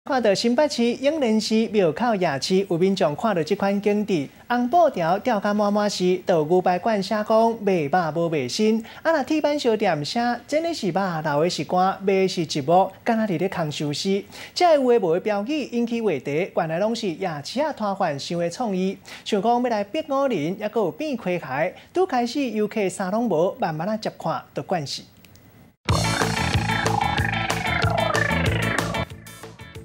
看到新北市永聯寺廟口夜市，有民眾看到這款景致，紅布條吊甲滿滿是，就牛排館寫講賣肉無賣身。啊，若鐵板燒店寫煎的是肉，流的是汗，賣的是一幕，敢若佇咧空壽司。這个有的無的標語引起話題，原來攏是夜市仔攤販想的創意，想講欲來逼五人，猶閣有變開開。拄開始遊客啥攏無，慢慢仔接看就慣勢。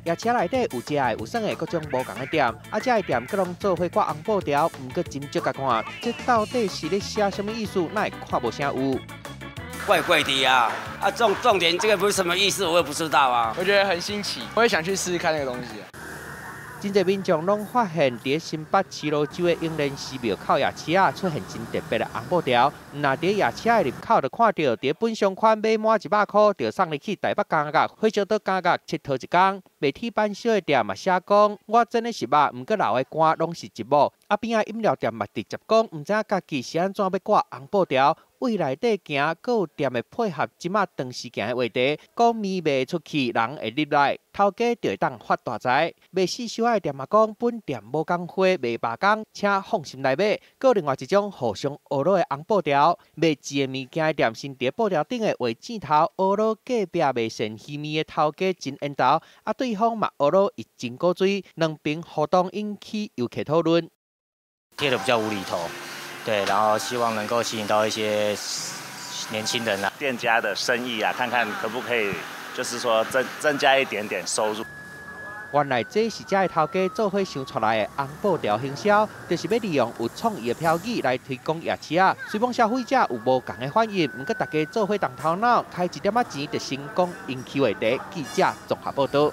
夜市內底有食的、有耍的各種無仝的店，啊，遮的店閣攏做伙掛紅布條，毋過真少共看，這到底是咧寫啥物意思？哪會看無啥有？怪怪的呀！啊，重點這個不是什麼意思，我也不知道啊。我覺得很新奇，我也想去試試看那個東西。真濟民眾攏發現，佇新北市蘆洲的永聯寺廟口夜市仔出現真特別的紅布條。毋若佇夜市的入口就看著，佇本商圈買滿100箍，就送你去台北感覺，火燒島感覺𨑨迌一工。賣鐵板燒的店嘛寫講，我煎的是肉，毋過流的汗攏是一幕。啊，邊仔飲料店嘛直接講，毋知影家己是按怎欲掛紅布條。位內底行，閣有店會配合這馬長時間的話題，講麵賣出去，人會入來，頭家就會當發大財。賣四小仔的店嘛講，本店無工花，袂罷工，請放心來買。閣有另外一種互相學落的紅布條，賣煮的物件的店先佇布條頂的畫箭頭，學落隔壁賣鱔魚麵的頭家真緣投，啊，對方嘛學落伊真古錐，兩邊互動引起遊客討論。貼得比較無厘頭。對，然後希望能夠吸引到一些年輕人啊，店家的生意啊，看看可不可以，就是說增加一點點收入。原來這是遮的頭家做伙想出來的紅布條行銷，就是欲利用有創意的標語來推廣夜市仔。雖罔消費者有無仝的反應，毋過大家做伙動頭腦，開一點仔錢就成功引起話題。記者綜合報導。